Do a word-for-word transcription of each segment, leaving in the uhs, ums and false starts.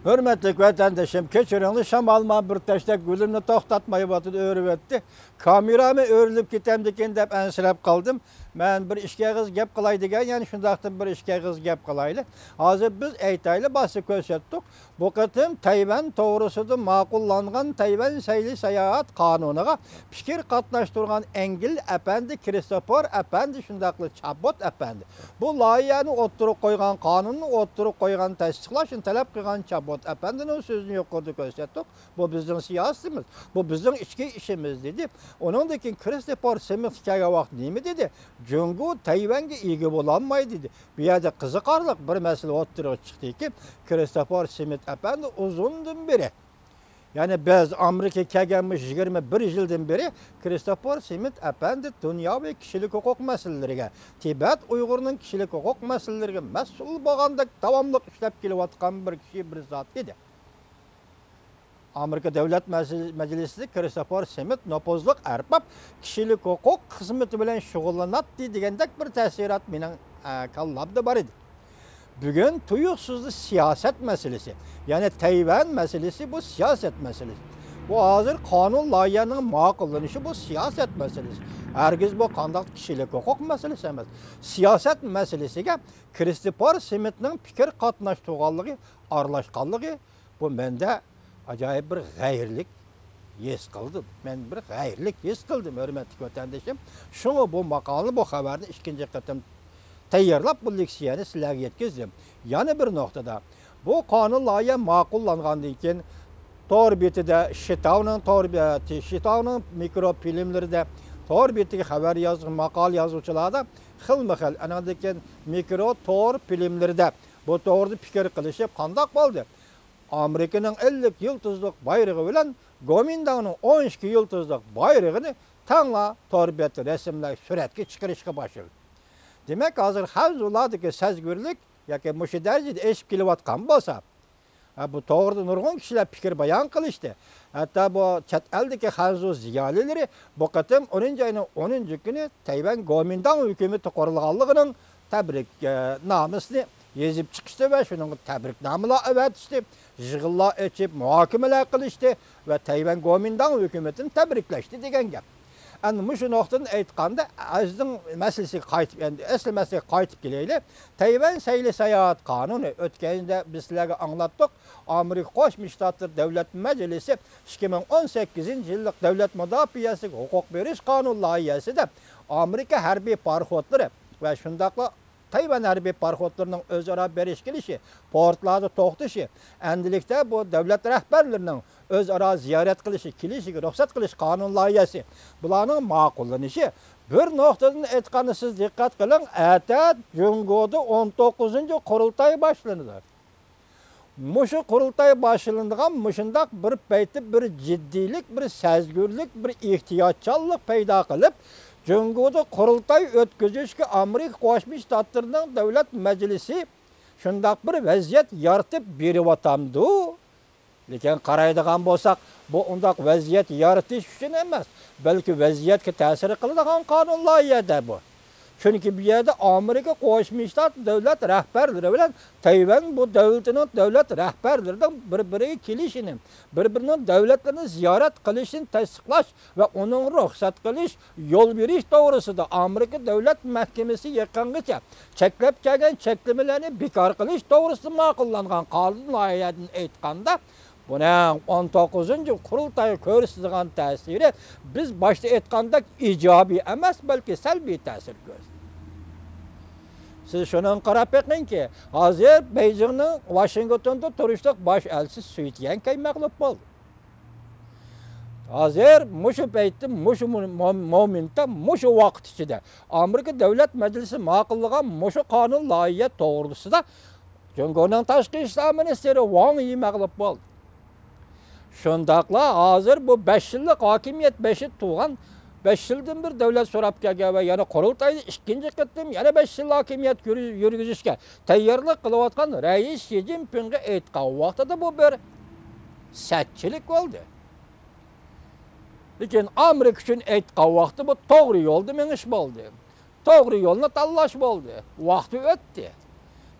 ھۆرمەتلىك ۋەتەندىشىم، كەچۈرۈڭلار، شامال مانا بىر تەشتەك گۈلۈمنى توختاتمايۋاتىدۇ، ئۆرۈۋەتتى. كامېرامۇ ئۆرۈلۈپ كېتەمدىكىن دەپ ئەنسىرەپ قالدىم. مەن بىر ئىككى ئېغىز گەپ قىلاي دېگەن، يەنە شۇنداقتىن بىر ئىككى ئېغىز گەپ قىلايلى. ھازىر بىز ئېيتايلى، باشتا كۆرسەتتۇق. بۇ قېتىم تەيۋەن توغرىسىدا ماقۇللانغان تەيۋەن سەيلە ساياھەت قانۇنىغا پىكىر قاتناشتۇرغان ئەنگىل ئەپەندى، كرىستوفور ئەپەندى، شۇنداقلا چابوت ئەپەندى. بۇ لايىھەنى ئوتتۇرىغا قويغان، قانۇننى ئوتتۇرىغا قويغان، تەستىقلاشنى تەلەپ قىلغان چابوت ئەپەندىنىڭ سۆزىنى يۇقىرىدا كۆرسەتتۇق. بۇ بىزنىڭ سىياسىتىمىز، بۇ بىزنىڭ ئىچكى ئىشىمىز، دېدى. ئۇنىڭدىن كېيىن كرىستوفور سمىت كەلگەن ۋاقىت نېمە دېدى؟ جۇڭگو تەيۋەنگە ئىگە بولالمايدۇ، دېدى. بۇ يەردە قىزىقارلىق بىر مەسىلە ئوتتۇرىغا چىقتىكى، كرىستوفور سمىت ئەپەندى ئۇزۇندىن بېرى، يەنى بىز ئامېرىكا كەلگەن مۇشۇ يىگىرمە بىر يىلدىن بېرى كرىستوفور سمىت ئەپەندى دۇنياۋى كىشىلىك ھوقۇق مەسىلىلىرىگە، تىبەت ئۇيغۇرنىڭ كىشىلىك ھوقۇق مەسىلىلىرىگە مەسئۇل بولغاندەك داۋاملىق ئىشلەپ كېلىۋاتقان بىر كىشى، بىر زات ئىدى. ئامېرىكا دۆلەت مەجلىسىدە كرىستوفور سمىت نوپۇزلۇق ئەرباب، كىشىلىك ھوقۇق خىزمىتى بىلەن شۇغۇللىناتتى دېگەندەك بىر تەسىرات مېنىڭ، ئە، كاللامدا بار ئىدى. بۈگۈن تۇيۇقسىزلا سىياسەت مەسىلىسى، يەنى تەيۋەن مەسىلىسى، بۇ سىياسەت مەسىلىسى. بۇ ھازىر قانۇن لايىھەنىڭ ماقۇللىنىشى، بۇ سىياسەت مەسىلىسى. ھەرگىز بۇ قانداق كىشىلىك ھوقۇق مەسىلىسى ئەمەس. سىياسەت مەسىلىسىگە كرىستوفور سمىتنىڭ پىكىر قاتناشتۇرغانلىقى، ئارىلاشقانلىقى، بۇ مەندە ئاجايىپ بىر غەيرىيلىك ھېس قىلدىم. مەن بىر غەيرىيلىك ھېس قىلدىم، ھۆرمەتلىك ۋەتەندىشىم. شۇڭا بۇ ماقالىنى، بۇ خەۋەرنى ئىككىنچى قېتىم تەييارلاپ، بۇ لېكسىيەنى سىلەرگە يەتكۈزدۈم. يەنە بىر نۇقتىدا، بۇ قانۇن لايىھە ماقۇللانغاندىن كېيىن، تور بېتىدە شىتاۋنىڭ تور، شىتاۋنىڭ مىكرو فىلىملىرىدە، تور بېتىگە خەۋەر يازغان، ماقالە يازغۇچىلاردا خىلمۇ خىل، ئانىڭدىن كېيىن مىكرو تور فىلىملىرىدە بۇ توغرىدا پىكىر قىلىشىپ، قانداق بولدى؟ ئامېرىكىنىڭ ئەللىك يۇلتۇزلۇق بايرىقى بىلەن گومىنداڭنىڭ ئون ئىككى يۇلتۇزلۇق بايرىقىنى تەڭلا تور بەت رەسىملەر، سۈرەتكە چىقىرىشقا باشلىدى. دېمەك، ھازىر خەنزۇلاردىكى سەزگۈرلۈك ياكى مۇشۇ دەرىجىدە ئېشىپ كېلىۋاتقان بولسا، ھە، بۇ توغرىدا نۇرغۇن كىشىلەر پىكىر بايان قىلىشتى. ھەتتا بۇ چەت ئەلدىكى خەنزۇ زىيالىيلىرى بۇ قېتىم ئونىنچى ئاينىڭ ئونىنچى كۈنى تەيۋەن گومىنداڭ ھۆكۈمىتى قۇرۇلغانلىقىنىڭ تەبرىك، ئە، نامىسىنى يېزىپ چىقىشتى ۋە شۇنىڭغا تەبرىكنامىلەر ئەۋەتىشتى، يىغىنلار ئېچىپ، مۇھاكىمىلەر قىلىشتى ۋە تەيۋەن گومىنداڭ ھۆكۈمىتىنى تەبرىكلەشتى دېگەن گەپ. ئەمدى مۇشۇ نۇقتىدىن ئېيتقاندا، ئەسلىنىڭ مەسىلىسىگە قايتىپ، ئەمدى ئەسلى مەسىلىگە قايتىپ كېلەيلى. تەيۋەن سەيلە ساياھەت قانۇنى، ئۆتكەندە بىز سىلەرگە ئاڭلاتتۇق. ئامېرىكا قوشما شتاتلىرى دۆلەت مەجلىسى ئىككى مىڭ ئون سەككىزىنچى يىللىق دۆلەت مۇداپىئەسىگە ھوقۇق بېرىش قانۇن لايىھەسىدە ئامېرىكا ھەربىي پاراخوتلىرى ۋە شۇنداقلا تەيۋەن ھەربىي پاراخوتلىرىنىڭ ئۆزئارا بېرىش كېلىشى، پورتلاردا توختىشى، ئەمدىلىكتە بۇ دۆلەت رەھبەرلىرىنىڭ ئۆزئارا زىيارەت قىلىشى، كېلىشىگە رۇخسەت قىلىش قانۇن لايىھەسى، بۇلارنىڭ ماقۇللىنىشى. بىر نۇقتىدىن ئېيتقاندا، سىز دىققەت قىلىڭ، ئەتە جۇڭگودا ئون توققۇزىنچى قۇرۇلتاي باشلىنىدۇ. مۇشۇ قۇرۇلتاي باشلىنىدىغان مۇشۇنداق بىر پەيتتە بىر جىددىيلىك، بىر سەزگۈرلۈك، بىر ئېھتىياتچانلىق پەيدا قىلىپ، جۇڭگودا قۇرۇلتاي ئۆتكۈزۈشكە ئامېرىكا قوشما شتاتلىرىنىڭ دۆلەت مەجلىسى شۇنداق بىر ۋەزىيەت يارىتىپ بېرىۋاتامدۇ؟ لېكىن قارايدىغان بولساق، بۇ ئۇنداق ۋەزىيەت يارىتىش ئۈچۈن ئەمەس، بەلكى ۋەزىيەتكە تەسىر قىلىدىغان قانۇن لايىھەدە بۇ. چۈنكى بۇ يەردە ئامېرىكا قوشما شتات دۆلەت رەھبەرلىرى بىلەن تەيۋەن بۇ دۆلىتىنىڭ دۆلەت رەھبەرلىرىنىڭ بىر-بىرىگە كېلىشىنى، بىر-بىرىنىڭ دۆلەتلىرىنى زىيارەت قىلىشىنى تەستىقلاش ۋە ئۇنىڭغا رۇخسەت قىلىش، يول بېرىش توغرىسىدا ئامېرىكا دۆلەت مەھكىمىسى يېقىنغىچە چەكلەپ كەلگەن چەكلىمىلەرنى بىكار قىلىش توغرىسىدا ماقۇللانغان قانۇن لايىھەدىن ئېيتقاندا، بۇنىڭ ئون توققۇزىنچى قۇرۇلتايغا كۆرسىتىدىغان تەسىرى، بىز باشتا ئېيتقاندەك، ئىجابىي ئەمەس، بەلكى سەلبىي تەسىر كۆرسىتىدۇ. سىز شۇنىڭغا قاراپ بېقىڭكى، ھازىر بېيجىڭنىڭ ۋاشىنگتوندا تۇرۇشلۇق باش ئەلچىسى سۈي تيەنكەي مەغلۇپ بولدى. ھازىر مۇشۇ پەيتتە، مۇشۇ مو-، مو-، مومېنتتا، مۇشۇ ۋاقىت ئىچىدە ئامېرىكا دۆلەت مەجلىسى ماقۇللىغان مۇشۇ قانۇن لايىھە توغرىسىدا جۇڭگونىڭ تاشقى ئىشلار مىنىستىرى ۋاڭ يى مەغلۇپ بولدى. شۇنداقلا ھازىر بۇ بەش يىللىق ھاكىمىيەت بېشىدا تۇرغان، بەش يىلدىن بىر دۆلەت سوراپ كەلگەن ۋە يەنە قۇرۇلتايدا ئىككىنچى قېتىم يەنە بەش يىل ھاكىمىيەت يۈرۈ-، يۈرگۈزۈشكە تەييارلىق قىلىۋاتقان رەئىس شى جىنپىڭغا ئېيتقان ۋاقتىدا بۇ بىر سەتچىلىك بولدى. لېكىن ئامېرىكا ئۈچۈن ئېيتقان ۋاقتى بۇ توغرا يولدا مېڭىش بولدى. توغرا يولنى تاللاش بولدى. ۋاقتى ئۆتتى.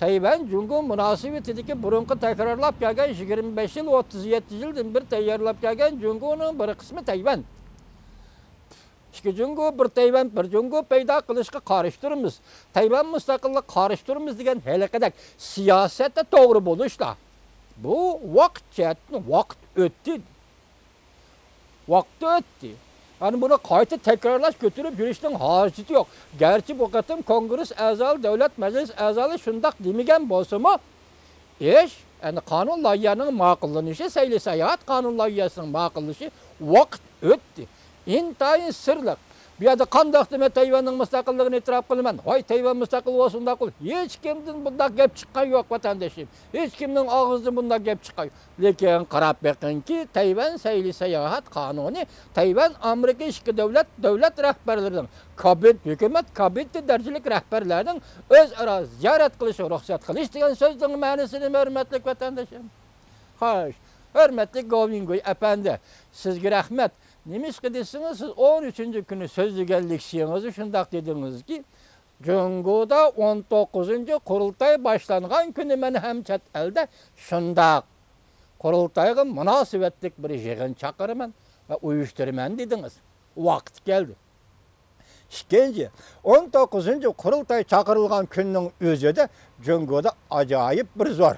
تەيۋەن جۇڭگو مۇناسىۋىتىدىكى بۇرۇنقى تەكرارلاپ كەلگەن يىگىرمە بەش يىل، ئوتتۇز يەتتە يىلدىن بېرى تەييارلاپ كەلگەن جۇڭگونىڭ بىر قىسمى تەيۋەن. ئىككى جۇڭگو، بىر تەيۋەن، بىر جۇڭگو پەيدا قىلىشقا قارشى تۇرىمىز، تەيۋەن مۇستەقىللىقىغا قارشى تۇرىمىز دېگەن ھېلىقىدەك سىياسەتتە توغرا بولۇشلا. بۇ ۋاقىت جەھەتتىن ۋاقىت ئۆتتى. ۋاقتى ئۆتتى. يەنى بۇنى قايتا تەكرارلاش، كۆتۈرۈپ يۈرۈشنىڭ ھاجىتى يوق. گەرچە بۇ قېتىم كونگرېس ئەزالىرى، دۆلەت مەجلىسى ئەزالىرى شۇنداق دېمىگەن بولسىمۇ، ئىش، يەنى قانۇن لايىھەنىڭ ماقۇللىنىشى، سەيلە ساياھەت قانۇن لايىھەسىنىڭ ماقۇللىنىشى ۋاقىت ئۆتتى. ئىنتايىن سىرلىق. بۇ يەردە قانداق دېمە تەيۋەننىڭ مۇستەقىللىقىنى ئېتىراپ قىلىمەن، ھاي تەيۋەن مۇستەقىل بولسۇن، ئۇنداق بول. ھېچ كىمدىن بۇنداق گەپ چىققان يوق، ۋەتەندىشىم. ھېچ كىمنىڭ ئاغزىدىن بۇنداق گەپ چىققان يوق. لېكىن قاراپ بېقىڭكى، تەيۋەن سەيلە ساياھەت قانۇنى تەيۋەن ئامېرىكا ئىككى دۆلەت، دۆلەت رەھبەرلىرىنىڭ، كابىنېت، ھۆكۈمەت كابىنېتى دەرىجىلىك رەھبەرلەرنىڭ ئۆزئارا زىيارەت قىلىشىغا رۇخسەت قىلىش دېگەن سۆزنىڭ مەنىسى نېمە، ھۆرمەتلىك ۋەتەندىشىم؟ خوش، ھۆرمەتلىك گوۋىنگۇي ئەپەندى، سىزگە رەھمەت. نېمىشقا دېسىڭىز، سىز ئون ئۈچىنچى كۈنى سۆزلىگەن لېكسىيىڭىزدا شۇنداق دېدىڭىزكى، جۇڭگودا ئون توققۇزىنچى قۇرۇلتاي باشلانغان كۈنى مەن ھەم چەت ئەلدە شۇنداق قۇرۇلتايغا مۇناسىۋەتلىك بىر يىغىن چاقىرىمەن ۋە ئۇيۇشتۇرىمەن دېدىڭىز. ۋاقىت كەلدى. ئىككىنچى، ئون توققۇزىنچى قۇرۇلتاي چاقىرىلغان كۈننىڭ ئۆزىدە جۇڭگودا ئاجايىپ بىر زور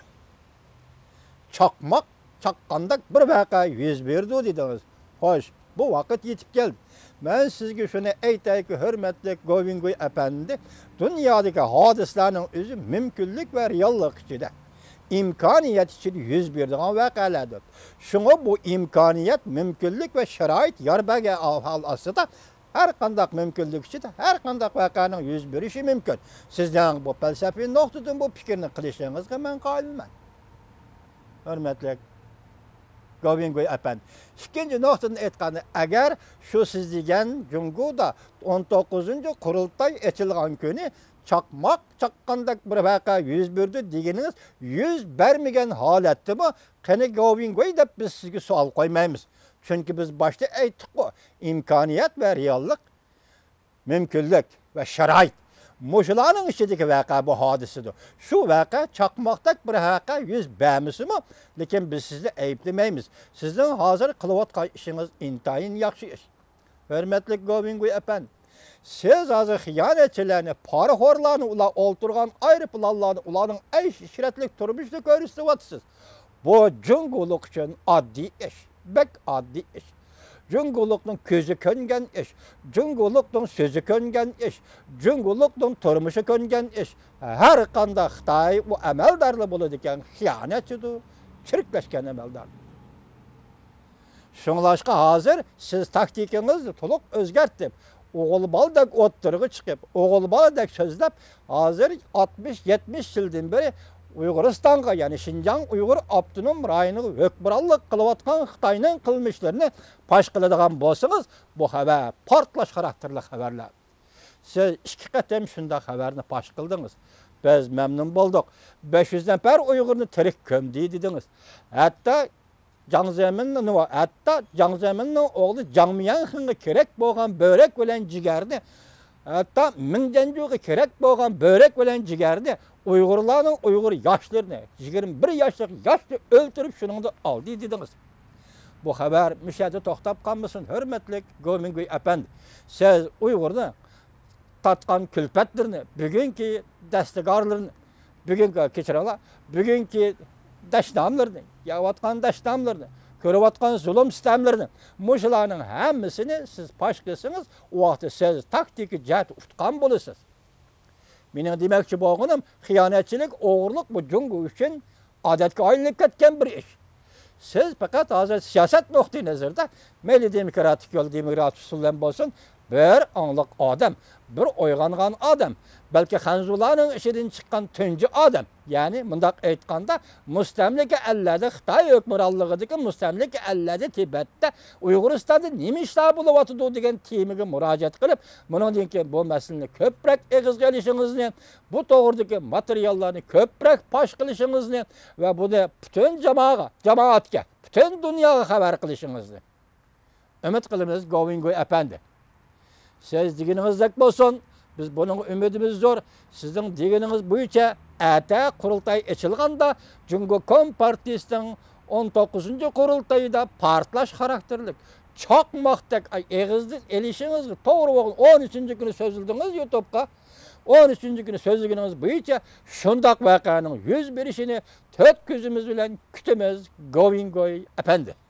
چاقماق چاققاندەك بىر ۋەقە يۈز بېرىدۇ دېدىڭىز. خوش، بۇ ۋاقىت يېتىپ كەلدى. مەن سىزگە شۇنى ئېيتايكى، ھۆرمەتلىك گوۋىنگۇي ئەپەندى، دۇنيادىكى ھادىسىلەرنىڭ ئۆزى مۇمكىنلىك ۋە رېئاللىق ئىچىدە، ئىمكانىيەت ئىچىدە يۈز بېرىدىغان ۋەقەلەردۇر. شۇڭا بۇ ئىمكانىيەت، مۇمكىنلىك ۋە شارائىت يار بەرگەن ئەھۋال ئاستىدا، ھەر قانداق مۇمكىنلىك ئىچىدە ھەر قانداق ۋەقەنىڭ يۈز بېرىشى مۇمكىن. سىزنىڭ بۇ پەلسەپىۋى نۇقتىدىن بۇ پىكىرنى قىلىشىڭىزغا مەن قايىلمەن، ھۆرمەتلىك گوۋىنگۇي ئەپەندى. ئىككىنچى نۇقتىدىن ئېيتقاندا، ئەگەر شۇ سىز دېگەن جۇڭگودا ئون توققۇزىنچى قۇرۇلتاي ئېچىلغان كۈنى چاقماق چاققاندەك بىر ۋەقە يۈز بېرىدۇ دېگىنىڭىز يۈز بەرمىگەن ھالەتتىمۇ، قېنى گوۋىنگۇي دەپ بىز سىزگە سوئال قويمايمىز. چۈنكى بىز باشتا ئېيتتۇققۇ، ئىمكانىيەت ۋە رېئاللىق، مۇمكىنلىك ۋە شارائىت. مۇشۇلارنىڭ ئىچىدىكى ۋەقە بۇ ھادىسىدۇر. شۇ ۋەقە چاقماقتەك بىر ۋەقە يۈز بەرمىسىمۇ، لېكىن بىز سىزنى ئەيىبلىمەيمىز. سىزنىڭ ھازىر قىلىۋاتقان ئىشىڭىز ئىنتايىن ياخشى ئىش. ھۆرمەتلىك گوۋىنگۇي ئەپەندى، سىز ھازىر خىيانەتچىلەرنى، پارىخورلارنى، ئۇلار ئولتۇرغان ئايروپىلانلارنى، ئۇلارنىڭ ئەيش-ئىشرەتلىك تۇرمۇشىنى كۆرسىتىۋاتىسىز. بۇ جۇڭگولۇق ئۈچۈن ئاددىي ئىش، بەك ئاددىي ئىش. جۇڭگولۇقنىڭ كۆزى كۆنگەن ئىش، جۇڭگولۇقنىڭ سۆزى كۆنگەن ئىش، جۇڭگولۇقنىڭ تۇرمۇشى كۆنگەن ئىش. ھەر قانداق خىتاي ئۇ ئەمەلدارلا بولىدىكەن، خىيانەتچىدۇر، چىرىكلەشكەن ئەمەلدار. شۇڭلاشقا ھازىر سىز تاكتىكىڭىزنى تولۇق ئۆزگەرتىپ، ئوغۇل بالىدەك ئوتتۇرىغا چىقىپ، ئوغۇل بالىدەك سۆزلەپ، ھازىر ئاتمىش، يەتمىش يىلدىن بېرى ئۇيغۇرىستانغا، يەنى شىنجاڭ ئۇيغۇر ئاپتونوم رايونىغا ھۆكۈمرانلىق قىلىۋاتقان خىتاينىڭ قىلمىشلىرىنى پاش قىلىدىغان بولسىڭىز، بۇ خەۋەر پارتلاش خاراكتېرلىك خەۋەرلەر. سىز ئىككى قېتىم شۇنداق خەۋەرنى پاش قىلدىڭىز. بىز مەمنۇن بولدۇق. بەش يۈز نەپەر ئۇيغۇرنى تىرىك كۆمدى دېدىڭىز. ھەتتا جاڭ زېمىننىڭ، ھەتتا جاڭ زېمىننىڭ ئوغلى جاڭ ميەنخېڭغا كېرەك بولغان بۆرەك بىلەن جىگەرنى، ھەتتا مىڭ جيەنجۇغا كېرەك بولغان بۆرەك بىلەن جىگەرنى، ئۇيغۇرلارنىڭ ئۇيغۇر ياشلىرىنى، يىگىرمە بىر ياشلىق ياشنى ئۆلتۈرۈپ شۇنىڭدا ئالدى دېدىڭىز. بۇ خەۋەر مۇشۇ يەردە توختاپ قالمىسۇن، ھۆرمەتلىك گومىنگۈي ئەپەندى. سىز ئۇيغۇرنىڭ تارتقان كۈلپەتلىرىنى، بۈگۈنكى دەستىگارلىرىنى، بۈگۈنكى، كەچۈرۈڭلار، بۈگۈنكى دەشناملىرىنى، يەۋاتقان دەشناملىرىنى، كۆرۈۋاتقان زۇلۇم سىتەملىرىنى، مۇشۇلارنىڭ ھەممىسىنى سىز پاش قىلسىڭىز، ئۇ ۋاقىتتا سىز تاكتىكا جەھەتتە ئۇتقان بولىسىز. مېنىڭ دېمەكچى بولغىنىم، خىيانەتچىلىك، ئوغرىلىق بۇ جۇڭگو ئۈچۈن ئادەتكە ئايلىنىپ كەتكەن بىر ئىش. سىز پەقەت ھازىر سىياسەت نۇقتىئىنەزىرىدە مەيلى دېموكراتىك يول، دېموكراتىك ئۇسۇل بىلەن بولسۇن، بىر ئاڭلىق ئادەم، بىر ئويغانغان ئادەم، بەلكى خەنزۇلارنىڭ ئىچىدىن چىققان تۇنجى ئادەم، يەنى مۇنداق ئېيتقاندا، مۇستەملىكە ئەللەردە، خىتاي ھۆكۈمرانلىقىدىكى مۇستەملىكە ئەللەردە، تىبەتتە، ئۇيغۇرىستاندا نېمە ئىشلار بولۇۋاتىدۇ دېگەن تېمىگە مۇراجىئەت قىلىپ، بۇنىڭدىن كېيىن بۇ مەسىلىنى كۆپرەك ئېغىزغا ئېلىشىڭىزنى، بۇ توغرىدىكى ماتېرىياللارنى كۆپرەك پاش قىلىشىڭىزنى ۋە بۇنى پۈتۈن جامائەتكە، جامائەتكە، پۈتۈن دۇنياغا خەۋەر قىلىشىڭىزنى ئۈمىد قىلىمىز، گوۋىنگۇي ئەپەندى. سىز دېگىنىڭىزدەك بولسۇن، بىز بۇنىڭغا ئۈمىدىمىز زور. سىزنىڭ دېگىنىڭىز بويىچە ئەتە قۇرۇلتاي ئېچىلغاندا جۇڭگو كومپارتىيىسىنىڭ ئون توققۇزىنچى قۇرۇلتىيىدا پارتلاش خاراكتېرلىك چاقماقتەك ئېغىزدىن ئېلىشىڭىزغا توغرا بولغان ئون ئۈچىنچى كۈنى سۆزلىدىڭىز يۇتۇبقا. ئون ئۈچىنچى كۈنى سۆزلىگىنىڭىز بويىچە شۇنداق ۋەقەنىڭ يۈز بېرىشىنى تۆت كۆزىمىز بىلەن كۈتىمىز، گوۋىنگوي ئەپەندى.